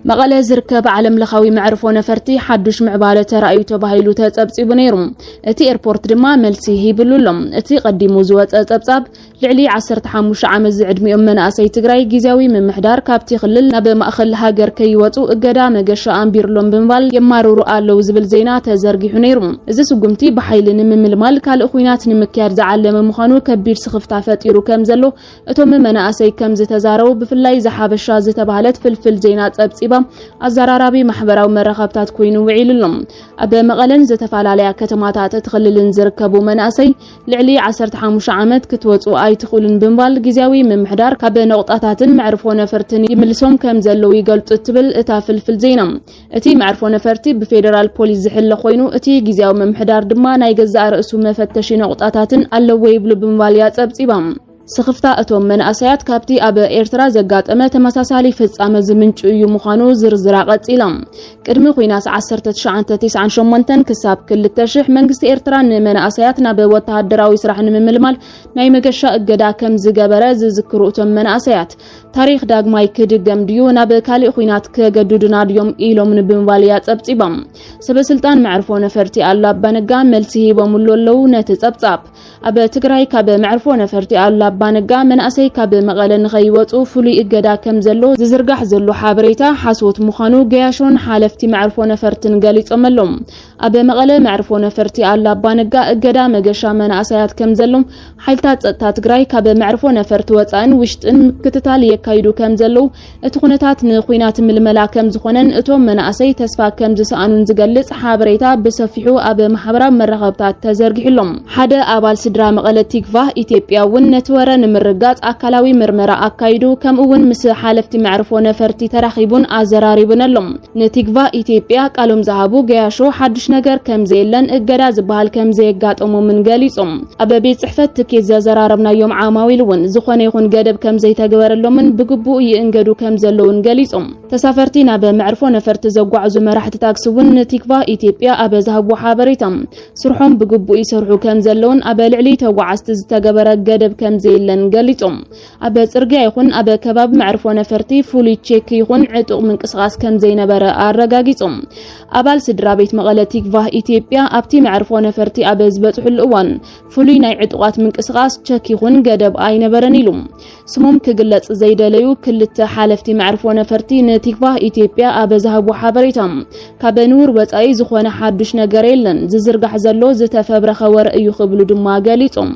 መቐለ ዝርከብ ዓለም ለኻዊ መዕርፎ ነፈርቲ ሓዱሽ ምዕባለ ተራእዩ ተባሂሉ ተጸብጺቡ ነይሩ። እቲ ኤርፖርት ድማ መልሲ ሂብሉ ኣሎ። እቲ ቀዲሙ ዝወጸ ጸብጻብ፣ ልዕሊ ዓሰርተ ሓሙሽተ ዓመት ዝዕድሚኦም መናእሰይ ትግራይ፣ ግዝያዊ ምምሕዳር ካብቲ ክልል ናብ ማእኸል ሃገር ከይወጹ እገዳ መገሻ ኣንቢርሎም ብምባል የማርሩ ኣለዉ ዝብል ዜና ተዘርጊሑ ነይሩ። እዚ ስጉምቲ ብሓይሊ ንምምልማል ካልእ ኹናት ንምክያድ ዝዓለመ ምዃኑ ከቢድ ስኽፍታ ፈጢሩ ከም ዘሎ እቶም መናእሰይ ከም ዝተዛረቡ፣ ብፍላይ ዝሓበሻ ዝተባህለት ፍልፍል ዜና ጸብጺባ፣ ኣዘራራቢ ማሕበራዊ መራኸብታት ኮይኑ ውዒሉ ኣሎ። ኣብ መቐለን ዝተፈላለያ ከተማታት እቲ ክልልን ዝርከቡ መናእሰይ፣ ልዕሊ ዓሰርተ ሓሙሽተ ዓመት ክትወጹ ኣይትኽእሉን ብምባል፣ ግዝያዊ ምምሕዳር ካብ ነቑጣታትን መዕርፎ ነፈርትን ይምልሶም ከም ዘለዉ ይገልጹ ትብል እታ ፍልፍል ዜና። እቲ መዕርፎ ነፈርቲ ብፌደራል ፖሊስ ዝሕለ ኮይኑ፣ እቲ ግዝያዊ ምምሕዳር ድማ ናይ ገዛእ ርእሱ መፈተሺ ነቑጣታትን ኣለዎ ይብሉ ብምባል እያ ጸብጺባ። ስኽፍታ እቶም መናእሰያት ካብቲ ኣብ ኤርትራ ዘጋጠመ ተመሳሳሊ ፍጻመ ዝምንጩ እዩ ምዃኑ ዝርዝራ ቀጺላ። ቅድሚ ኹናት ዓሰርተ ትሽዓተ ተስዓን ሸሞንተን ክሳብ ክልተ ሽሕ፣ መንግስቲ ኤርትራ ንመናእሰያት ናብ ወተሃደራዊ ስራሕ ንምምልማል ናይ መገሻ እገዳ ከም ዝገበረ ዝዝክሩ እቶም መናእሰያት፣ ታሪኽ ዳግማይ ክድገም ድዩ? ናብ ካልእ ኹናት ከገድዱና ድዮም? ኢሎም ንብምባል እያ ጸብጺቦም። ሰበ ስልጣን መዕርፎ ነፈርቲ ኣሉ ኣባነጋ መልሲ ሂቦምሉ ኣለዉ ነቲ ጸብጻብ። ኣብ ትግራይ ካብ መዕርፎ ነፈርቲ ኣሉ ኣባነጋ መናእሰይ ካብ መቐለ ንኸይወጹ ፍሉይ እገዳ ከም ዘሎ ዝዝርጋሕ ዘሎ ሓበሬታ ሓሶት ምዃኑ ገያሾን ሓለፍቲ መዕርፎ ነፈርትን ገሊጾም ኣለዉ። ኣብ መቐለ መዕርፎ ነፈርቲ ኣሉ ኣባነጋ እገዳ መገሻ መናእሰያት ከም ዘሎ ሓይልታት ጸጥታ ትግራይ ካብ መዕርፎ ነፈርቲ ወጻእን ውሽጥን ምክትታል የካይዱ ከም ዘለዉ፣ እቲ ኩነታት ንኹናት ምልመላ ከም ዝኾነን እቶም መናእሰይ ተስፋ ከም ዝሰኣኑን ዝገልጽ ሓበሬታ ብሰፊሑ ኣብ ማሕበራዊ መራኸብታት ተዘርጊሑ ኣሎ። ሓደ ኣባል ስድራ መቐለ ቲግቫህ ኢትዮጵያ እውን ነቲ ወረ ንምርጋጽ ኣካላዊ ምርመራ ኣካይዱ፣ ከምኡ እውን ምስ ሓለፍቲ መዕርፎ ነፈርቲ ተራኺቡን ኣዘራሪቡን ኣሎ። ንቲግቫህ ኢትዮጵያ ቃሎም ዝሃቡ ገያሾ ሓድሽ ነገር ከም ዘየለን እገዳ ዝበሃል ከም ዘየጋጠሞምን ገሊጾም። ኣብ ቤት ጽሕፈት ትኬት ዘዘራረብናዮም ዓማዊል እውን ዝኾነ ይኹን ገደብ ከም ዘይተግበረሎምን ብግቡእ ይእንገዱ ከም ዘለውን ገሊጾም። ተሳፈርቲ ናብ መዕርፎ ነፈርቲ ዘጓዕዙ መራሕቲ ታክሲ እውን ንቲግቫህ ኢትዮጵያ ኣብ ዝሃብዎ ሓበሬታ፣ ስርሖም ብግቡእ ይሰርሑ ከም ዘለውን ኣብ ልዕሊ ተጓዓዝቲ ዝተገበረ ገደብ ከም ዘየለን ገሊጾም። ኣብ ጽርግያ ይኹን ኣብ ከባቢ መዕርፎ ነፈርቲ ፍሉይ ቼክ ይኹን ዕጡቕ ምንቅስቓስ ከም ዘይነበረ ኣረጋጊጾም። ኣባል ስድራ ቤት መቐለ ቲግቫህ ኢትዮጵያ ኣብቲ መዕርፎ ነፈርቲ ኣብ ዝበጽሕሉ እዋን ፍሉይ ናይ ዕጡቓት ምንቅስቓስ ቸክ ይኹን ገደብ ኣይነበረን ኢሉ። ስሞም ክግለጽ ዘይደለዩ ክልተ ሓለፍቲ መዕርፎ ነፈርቲ ንቲግቫህ ኢትዮጵያ ኣብ ዝሃብዎ ሓበሬታ፣ ካብ ንቡር ወጻኢ ዝኾነ ሓዱሽ ነገር የለን፣ ዝዝርጋሕ ዘሎ ዝተፈብረኸ ወረ እዩ ክብሉ ድማ ገሊጾም።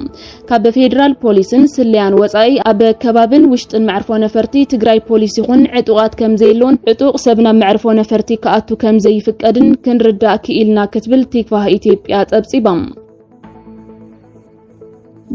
ካብ ፌደራል ፖሊስን ስለያን ወጻኢ ኣብ ከባብን ውሽጥን መዕርፎ ነፈርቲ ትግራይ ፖሊስ ይኹን ዕጡቓት ከም ዘየለውን ዕጡቕ ሰብ ናብ መዕርፎ ነፈርቲ ክኣቱ ከም ዘይፍቀድን ክንርዳእ ክኢልና ክትብል ቲግቫህ ኢትዮጵያ ጸብጺባ።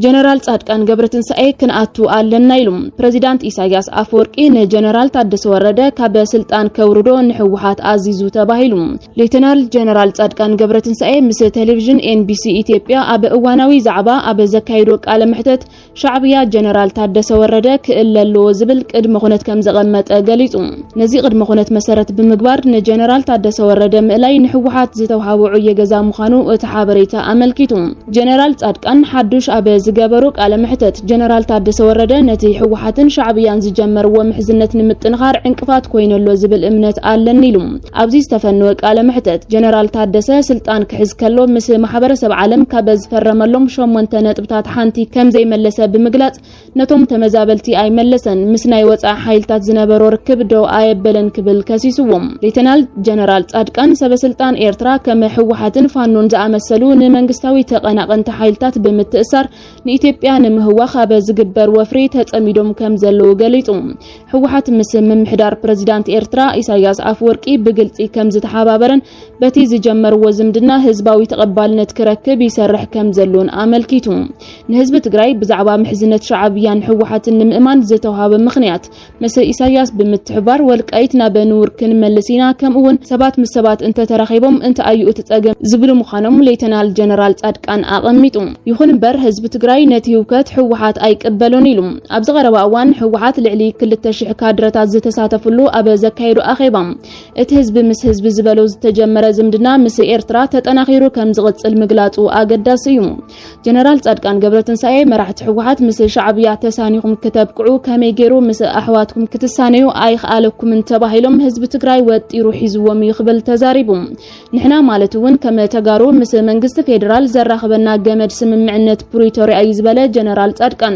ጀነራል ጻድቃን ገብረትንሳኤ ክንኣቱ ኣለና ኢሉ። ፕሬዚዳንት ኢሳያስ ኣፈወርቂ ንጀነራል ታደሰ ወረደ ካብ ስልጣን ከውርዶ ንህወሓት ኣዚዙ ተባሂሉ። ሌተናል ጀነራል ጻድቃን ገብረትንሳኤ ምስ ቴሌቪዥን ኤንቢሲ ኢትዮጵያ ኣብ እዋናዊ ዛዕባ ኣብ ዘካየዶ ቃለ መሕተት፣ ሻዕብያ ጀነራል ታደሰ ወረደ ክእለ ኣለዎ ዝብል ቅድመ ኩነት ከም ዘቐመጠ ገሊጹ። ነዚ ቅድመ ኩነት መሰረት ብምግባር ንጀነራል ታደሰ ወረደ ምእላይ ንህወሓት ዝተውሃቦ ዕዮ ገዛ ምዃኑ እቲ ሓበሬታ ኣመልኪቱ። ጀነራል ጻድቃን ሓዱሽ ኣብ ዝገበሮ ቃለ መሕተት፣ ጀነራል ታደሰ ወረደ ነቲ ህወሓትን ሻዕብያን ዝጀመርዎ ምሕዝነት ንምጥንኻር ዕንቅፋት ኮይኑ ኣሎ ዝብል እምነት ኣለኒ ኢሉ። ኣብዚ ዝተፈነወ ቃለ መሕተት፣ ጀነራል ታደሰ ስልጣን ክሕዝ ከሎ ምስ ማሕበረሰብ ዓለም ካብ ዝፈረመሎም ሸሞንተ ነጥብታት ሓንቲ ከም ዘይመለሰ ብምግላጽ፣ ነቶም ተመዛበልቲ ኣይመለሰን፣ ምስ ናይ ወጻኢ ሓይልታት ዝነበሮ ርክብ ደው ኣየበለን ክብል ከሲስዎም። ሌተናል ጀነራል ጻድቃን፣ ሰበ ስልጣን ኤርትራ ከም ህወሓትን ፋኖን ዝኣመሰሉ ንመንግስታዊ ተቐናቐንቲ ሓይልታት ብምትእሳር ንኢትዮጵያ ንምህዋኽ ኣብ ዝግበር ወፍሪ ተጸሚዶም ከም ዘለዉ ገሊጹ። ህወሓት ምስ ምምሕዳር ፕሬዚዳንት ኤርትራ ኢሳያስ ኣፈወርቂ ብግልጺ ከም ዝተሓባበረን በቲ ዝጀመርዎ ዝምድና ህዝባዊ ተቐባልነት ክረክብ ይሰርሕ ከም ዘሎን ኣመልኪቱ። ንህዝቢ ትግራይ ብዛዕባ ምሕዝነት ሻዕብያን ህወሓትን ንምእማን ዝተውሃበ ምኽንያት፣ ምስ ኢሳያስ ብምትሕባር ወልቃይት ናብ ንቡር ክንመልስ ኢና፣ ከምኡ እውን ሰባት ምስ ሰባት እንተተራኺቦም እንታይ እዩ እቲ ጸገም ዝብሉ ምዃኖም ሌተናል ጀነራል ጻድቃን ኣቐሚጡ። ይኹን እምበር ህዝቢ ትግራይ ነቲ ህውከት ህወሓት ኣይቅበሎን ኢሉ። ኣብዚ ቀረባ እዋን ህወሓት ልዕሊ ክልተ ሽሕ ካድረታት ዝተሳተፍሉ ኣብ ዘካየዶ ኣኼባ፣ እቲ ህዝቢ ምስ ህዝቢ ዝበሎ ዝተጀመረ ዝምድና ምስ ኤርትራ ተጠናኺሩ ከም ዝቕጽል ምግላጹ ኣገዳሲ እዩ። ጀነራል ጻድቃን ገብረትንሳኤ፣ መራሕቲ ህወሓት ምስ ሻዕብያ ተሳኒኹም ክተብቅዑ ከመይ ገይሩ ምስ ኣሕዋትኩም ክትሳነዩ ኣይኽኣለኩምን ተባሂሎም ህዝቢ ትግራይ ወጢሩ ሒዝዎም እዩ ክብል ተዛሪቡ። ንሕና ማለት እውን ከም ተጋሩ ምስ መንግስቲ ፌዴራል ዘራኽበና ገመድ ስምምዕነት ፕሪቶርያ እዩ ዝበለ ጀነራል ጻድቃን፣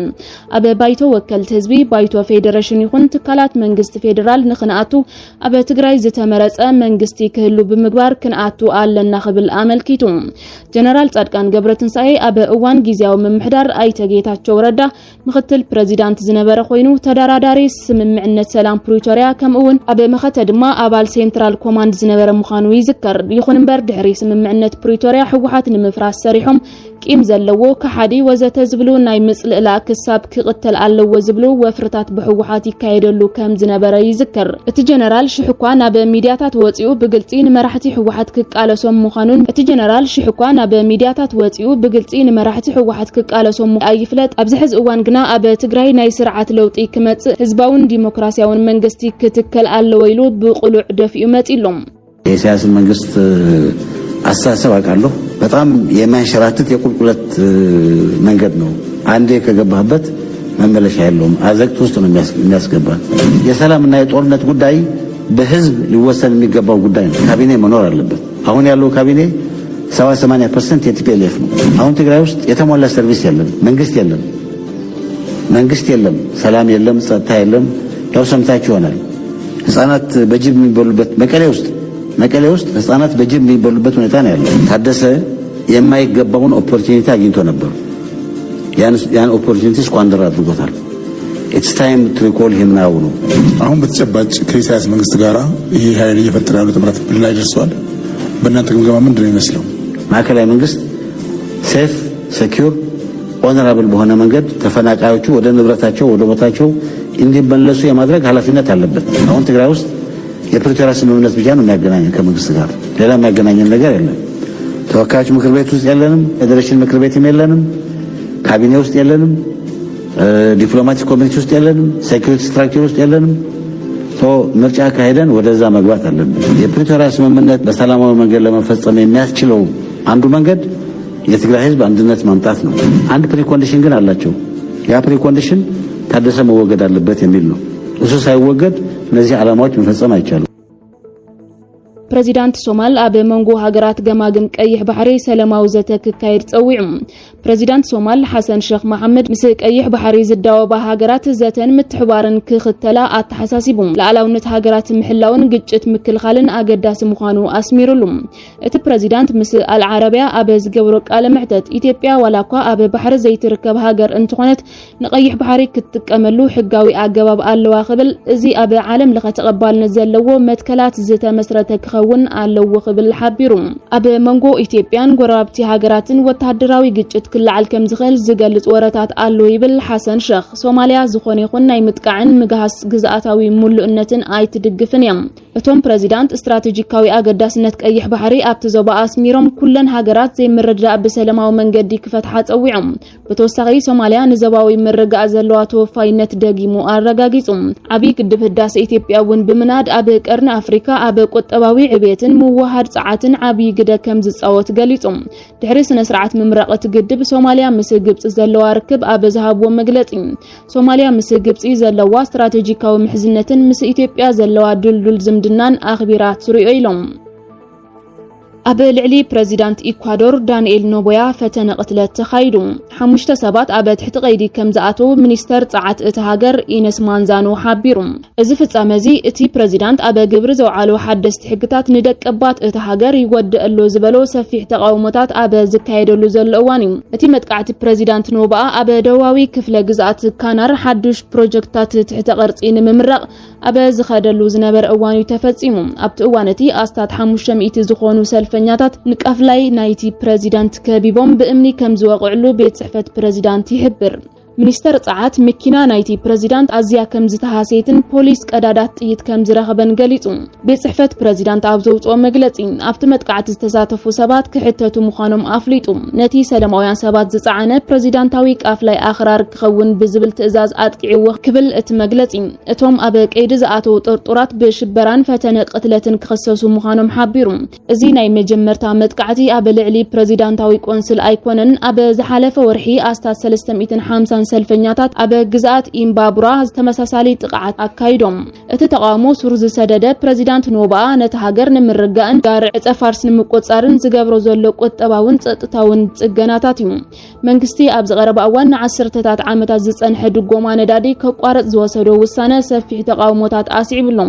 ኣብ ባይቶ ወከልቲ ህዝቢ፣ ባይቶ ፌዴሬሽን ይኹን ትካላት መንግስቲ ፌዴራል ንኽንኣቱ ኣብ ትግራይ ዝተመረጸ መንግስቲ ክህሉ ብምግባር ክንኣቱ ኣለና ክብል ኣመልኪቱ። ጀነራል ጻድቃን ገብረትንሳኤ ኣብ እዋን ግዝያዊ ምምሕዳር ኣይተ ጌታቸው ረዳ ምኽትል ፕረዚዳንት ዝነበረ ኮይኑ፣ ተደራዳሪ ስምምዕነት ሰላም ፕሪቶርያ፣ ከምኡ እውን ኣብ መኸተ ድማ ኣባል ሴንትራል ኮማንድ ዝነበረ ምዃኑ ይዝከር። ይኹን እምበር፣ ድሕሪ ስምምዕነት ፕሪቶርያ ህወሓት ንምፍራስ ሰሪሖም ቂም ዘለዎ፣ ከሓዲ ወዘተ ዝብሉ ናይ ምጽልእላ ክሳብ ክቕተል ኣለዎ ዝብሉ ወፍርታት ብህወሓት ይካየደሉ ከም ዝነበረ ይዝከር። እቲ ጀነራል ሽሕ እኳ ናብ ሚድያታት ወጺኡ ብግልጺ ንመራሕቲ ህወሓት ክቃለሶም ምዃኑን፣ እቲ ጀነራል ሽሕ እኳ ናብ ሚድያታት ወጺኡ ብግልጺ ንመራሕቲ ህወሓት ክቃለሶም ኣይፍለጥ። ኣብዚ ሕዚ እዋን ግና ኣብ ትግራይ ናይ ስርዓት ለውጢ ክመጽእ ህዝባውን ዲሞክራሲያውን መንግስቲ ክትከል ኣለዎ ኢሉ ብቕሉዕ ደፊኡ መጺሉ። የኢሳያስን መንግስት አስተሳሰብ አውቃለሁ። በጣም የሚያንሸራትት የቁልቁለት መንገድ ነው። አንዴ ከገባህበት መመለሻ የለውም። አዘቅት ውስጥ ነው የሚያስገባ። የሰላምና የጦርነት ጉዳይ በህዝብ ሊወሰን የሚገባው ጉዳይ ነው። ካቢኔ መኖር አለበት። አሁን ያለው ካቢኔ ሰባ ሰማንያ ፐርሰንት የ ቲ ፒ ኤል ኤፍ ነው። አሁን ትግራይ ውስጥ የተሟላ ሰርቪስ የለም፣ መንግስት የለም፣ መንግስት የለም፣ ሰላም የለም፣ ጸጥታ የለም። ያው ሰምታችሁ ይሆናል። ህጻናት በጅብ የሚበሉበት መቀሌ ውስጥ መቀሌ ውስጥ ህጻናት በጅብ የሚበሉበት ሁኔታ ነው ያለው። ታደሰ የማይገባውን ኦፖርቹኒቲ አግኝቶ ነበር። ያን opportunity squander አድርጎታል። It's time to recall him now ነው። አሁን በተጨባጭ ከኢሳያስ መንግስት ጋር ይህ ኃይል እየፈጠረ ያለው ጥምረት ምን ላይ ደርሰዋል? በእናንተ ግምገማ ምንድን ነው የሚመስለው? ማዕከላዊ መንግስት safe፣ secure፣ honorable በሆነ መንገድ ተፈናቃዮቹ ወደ ንብረታቸው ወደ ቦታቸው እንዲመለሱ የማድረግ ኃላፊነት አለበት። አሁን ትግራይ ውስጥ የፕሪቶሪያ ስምምነት ብቻ ነው የሚያገናኘን ከመንግስት ጋር፣ ሌላ የሚያገናኘን ነገር የለም። ተወካዮች ምክር ቤት ውስጥ የለንም፣ ፌዴሬሽን ምክር ቤትም የለንም፣ ካቢኔ ውስጥ የለንም፣ diplomatic community ውስጥ የለንም፣ security structure ውስጥ የለንም። ምርጫ አካሄደን ወደዛ መግባት አለብን። የፕሪቶሪያ ስምምነት በሰላማዊ መንገድ ለመፈጸም የሚያስችለው አንዱ መንገድ የትግራይ ህዝብ አንድነት ማምጣት ነው። አንድ precondition ግን አላቸው። ያ precondition ታደሰ መወገድ አለበት የሚል ነው። እሱ ሳይወገድ እነዚህ ዓላማዎች መፈጸም አይቻልም። ፕረዚዳንት ሶማል ኣብ መንጎ ሃገራት ገማግም ቀይሕ ባሕሪ ሰላማዊ ዘተ ክካየድ ጸዊዑ። ፕረዚዳንት ሶማል ሓሰን ሸኽ መሓመድ ምስ ቀይሕ ባሕሪ ዝዳወባ ሃገራት ዘተን ምትሕባርን ክኽተላ ኣተሓሳሲቡ። ሉዓላውነት ሃገራት ምሕላውን ግጭት ምክልኻልን ኣገዳሲ ምዃኑ ኣስሚሩሉ። እቲ ፕረዚዳንት ምስ ኣልዓረብያ ኣብ ዝገብሮ ቃለ መሕተት፣ ኢትዮጵያ ዋላ እኳ ኣብ ባሕሪ ዘይትርከብ ሃገር እንተኾነት፣ ንቐይሕ ባሕሪ ክትጥቀመሉ ሕጋዊ ኣገባብ ኣለዋ ክብል፣ እዚ ኣብ ዓለም ለኸ ተቐባልነት ዘለዎ መትከላት ዝተመስረተ ክኸውን ኣለዎ ክብል ሓቢሩ። ኣብ መንጎ ኢትዮጵያን ጎረባብቲ ሃገራትን ወተሃደራዊ ግጭት ክለዓል ከም ዝኽእል ዝገልጽ ወረታት ኣሎ ይብል ሓሰን ሸኽ። ሶማልያ ዝኾነ ይኹን ናይ ምጥቃዕን ምግሃስ ግዝኣታዊ ሙሉእነትን ኣይትድግፍን እያ። እቶም ፕረዚዳንት፣ ስትራቴጂካዊ ኣገዳስነት ቀይሕ ባሕሪ ኣብቲ ዞባ ኣስሚሮም፣ ኩለን ሃገራት ዘይምርድዳእ ብሰላማዊ መንገዲ ክፈትሓ ጸዊዖም። ብተወሳኺ፣ ሶማልያ ንዞባዊ ምርግጋእ ዘለዋ ተወፋይነት ደጊሙ ኣረጋጊጹ። ዓብዪ ግድብ ህዳሰ ኢትዮጵያ እውን ብምንኣድ፣ ኣብ ቀርኒ ኣፍሪካ ኣብ ቁጠባዊ ዕብየትን ምውሃድ ጸዓትን ዓብዪ ግደ ከም ዝጻወት ገሊጹ። ድሕሪ ስነ ስርዓት ምምራቕ እቲ ግድብ፣ ሶማልያ ምስ ግብጺ ዘለዋ ርክብ ኣብ ዝሃብዎ መግለጺ፣ ሶማልያ ምስ ግብጺ ዘለዋ ስትራቴጂካዊ ምሕዝነትን ምስ ኢትዮጵያ ዘለዋ ድልዱል ዝምድናን ኣኽቢራ ትርእዮ ኢሎም። ኣብ ልዕሊ ፕረዚዳንት ኢኳዶር ዳንኤል ኖቦያ ፈተነ ቅትለት ተኻይዱ። ሓሙሽተ ሰባት ኣብ ትሕቲ ቀይዲ ከም ዝኣተዉ ሚኒስተር ጸዓት እታ ሃገር ኢነስ ማንዛኖ ሓቢሩ። እዚ ፍጻመ እዚ፣ እቲ ፕረዚዳንት ኣብ ግብሪ ዘውዓሎ ሓደስቲ ሕግታት ንደቀባት እታ ሃገር ይጎድእ ኣሎ ዝበሎ ሰፊሕ ተቓውሞታት ኣብ ዝካየደሉ ዘሎ እዋን እዩ። እቲ መጥቃዕቲ፣ ፕረዚዳንት ኖቦኣ ኣብ ደቡባዊ ክፍለ ግዝኣት ካናር ሓዱሽ ፕሮጀክትታት ትሕተ ቅርጺ ንምምራቕ ኣብ ዝኸደሉ ዝነበረ እዋን እዩ ተፈጺሙ። ኣብቲ እዋን እቲ፣ ኣስታት ሓሙሽተ ሚእቲ ዝኾኑ ሰልፈኛታት ንቃፍላይ ናይቲ ፕረዚዳንት ከቢቦም ብእምኒ ከም ዝወቕዕሉ ቤት ጽሕፈት ፕረዚዳንት ይሕብር። ሚኒስተር ጸዓት፣ መኪና ናይቲ ፕረዚዳንት ኣዝያ ከም ዝተሃሰየትን ፖሊስ ቀዳዳት ጥይት ከም ዝረኸበን ገሊጹ። ቤት ጽሕፈት ፕረዚዳንት ኣብ ዘውጽኦ መግለጺ፣ ኣብቲ መጥቃዕቲ ዝተሳተፉ ሰባት ክሕተቱ ምዃኖም ኣፍሊጡ። ነቲ ሰላማውያን ሰባት ዝጸዓነ ፕረዚዳንታዊ ቃፍላይ ኣኽራር ክኸውን ብዝብል ትእዛዝ ኣጥቂዕዎ ክብል እቲ መግለጺ፣ እቶም ኣብ ቀይዲ ዝኣተዉ ጥርጡራት ብሽበራን ፈተነ ቅትለትን ክኽሰሱ ምዃኖም ሓቢሩ። እዚ ናይ መጀመርታ መጥቃዕቲ ኣብ ልዕሊ ፕረዚዳንታዊ ቆንስል ኣይኮነን። ኣብ ዝሓለፈ ወርሒ ኣስታት ሰለስተ ሚእትን ሓምሳን ሰልፈኛታት ኣብ ግዝኣት ኢምባቡራ ተመሳሳሊ ጥቕዓት ኣካይዶም። እቲ ተቓውሞ ሱር ዝሰደደ፣ ፕረዚዳንት ኖባኣ ነቲ ሃገር ንምርጋእን ጋር ዕጸ ፋርስ ንምቁጽጻርን ዝገብሮ ዘሎ ቁጠባውን ጸጥታውን ጽገናታት እዩ። መንግስቲ ኣብዚ ቀረባ እዋን ንዓሰርተታት ዓመታት ዝጸንሐ ድጎማ ነዳዲ ከቋርጽ ዝወሰዶ ውሳነ ሰፊሕ ተቓውሞታት ኣስዒቡ ኣሎ።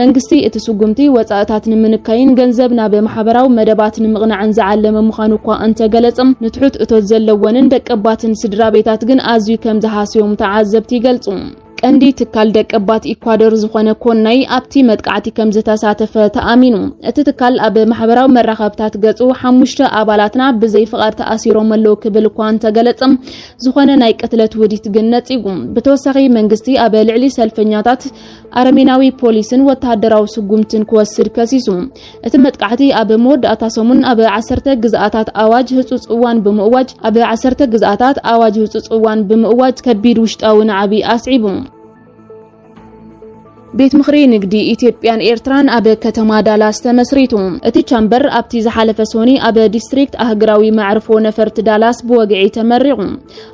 መንግስቲ እቲ ስጉምቲ ወጻእታት ንምንካይን ገንዘብ ናብ ማሕበራዊ መደባት ንምቕናዕን ዝዓለመ ምዃኑ እኳ እንተገለጸ፣ ንትሑት እቶት ዘለወንን ደቀባትን ስድራ ቤታት ግን ኣዝዩ ከም ዝሃስዮም ተዓዘብቲ ይገልጹ። ቀንዲ ትካል ደቀባት ኢኳዶር ዝኾነ ኮናይ ኣብቲ መጥቃዕቲ ከም ዝተሳተፈ ተኣሚኑ። እቲ ትካል ኣብ ማሕበራዊ መራኸብታት ገጹ ሓሙሽተ ኣባላትና ብዘይ ፍቓድ ተኣሲሮም ኣለዉ ክብል እኳ እንተገለጸ፣ ዝኾነ ናይ ቅትለት ውዲት ግን ነጺጉ። ብተወሳኺ መንግስቲ ኣብ ልዕሊ ሰልፈኛታት ኣረሜናዊ ፖሊስን ወተሃደራዊ ስጉምትን ክወስድ ከሲሱ። እቲ መጥቃዕቲ ኣብ መወዳእታ ሰሙን ኣብ ዓሰርተ ግዝኣታት ኣዋጅ ህጹጽ እዋን ብምእዋጅ፣ ኣብ ዓሰርተ ግዝኣታት ኣዋጅ ህጹጽ እዋን ብምእዋጅ ከቢድ ውሽጣዊ ናዕቢ ኣስዒቡ። ቤት ምኽሪ ንግዲ ኢትዮጵያን ኤርትራን ኣብ ከተማ ዳላስ ተመስሪቱ። እቲ ቻምበር ኣብቲ ዝሓለፈ ሶኒ ኣብ ዲስትሪክት ኣህግራዊ መዕርፎ ነፈርቲ ዳላስ ብወግዒ ተመሪቑ።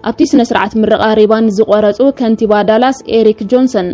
ኣብቲ ስነ ስርዓት ምረቓ ሪባን ዝቖረጹ ከንቲባ ዳላስ ኤሪክ ጆንሰን፣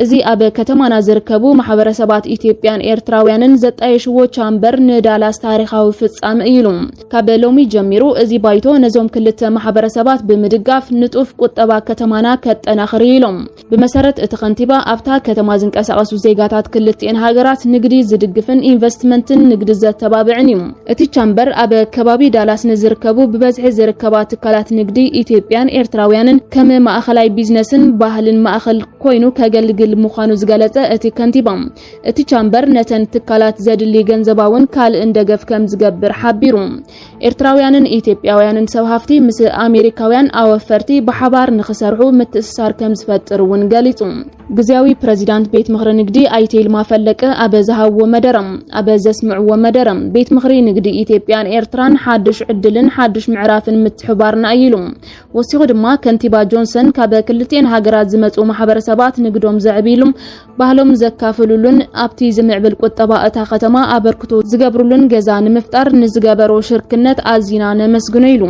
እዚ ኣብ ከተማና ዝርከቡ ማሕበረሰባት ኢትዮጵያን ኤርትራውያንን ዘጣየሽዎ ቻምበር ንዳላስ ታሪኻዊ ፍጻመ እዩ ኢሉ። ካብ ሎሚ ጀሚሩ እዚ ባይቶ ነዞም ክልተ ማሕበረሰባት ብምድጋፍ ንጡፍ ቁጠባ ከተማና ከጠናኽር እዩ ኢሎም። ብመሰረት እቲ ከንቲባ፣ ኣብታ ከተማ ዝንቀሳቐሱ ዜጋታት ክልቲኤን ሃገራት ንግዲ ዝድግፍን ኢንቨስትመንትን ንግዲ ዘተባብዕን እዩ። እቲ ቻምበር ኣብ ከባቢ ዳላስ ንዝርከቡ ብበዝሒ ዝርከባ ትካላት ንግዲ ኢትዮጵያን ኤርትራውያንን ከም ማእኸላይ ቢዝነስን ባህልን ማእኸል ኮይኑ ከገልግል ምዃኑ ዝገለጸ እቲ ከንቲባ፣ እቲ ቻምበር ነተን ትካላት ዘድሊ ገንዘባውን ካልእን ደገፍ ከም ዝገብር ሓቢሩ። ኤርትራውያንን ኢትዮጵያውያንን ሰብ ሃፍቲ ምስ ኣሜሪካውያን ኣወፈርቲ ብሓባር ንኽሰርሑ ምትእስሳር ከም ዝፈጥር እውን ገሊጹ። ግዝያዊ ፕረዚዳንት ቤት ምኽሪ ንግዲ ኣይተ ይልማ ፈለቀ ኣብ ዝሃብዎ መደረ፣ ኣብ ዘስምዕዎ መደረ፣ ቤት ምኽሪ ንግዲ ኢትዮጵያን ኤርትራን ሓድሽ ዕድልን ሓድሽ ምዕራፍን ምትሕባርና እዩ ኢሉ። ወሲኹ ድማ ከንቲባ ጆንሰን ካብ ክልቲኤን ሃገራት ዝመጹ ማሕበረሰባት ንግዶም ዘዕብይሉ፣ ባህሎም ዘካፍሉሉን ኣብቲ ዝምዕብል ቁጠባ እታ ከተማ ኣበርክቶ ዝገብሩሉን ገዛ ንምፍጣር ንዝገበሮ ሽርክነት ኣዚና ነመስግኖ ኢሉ።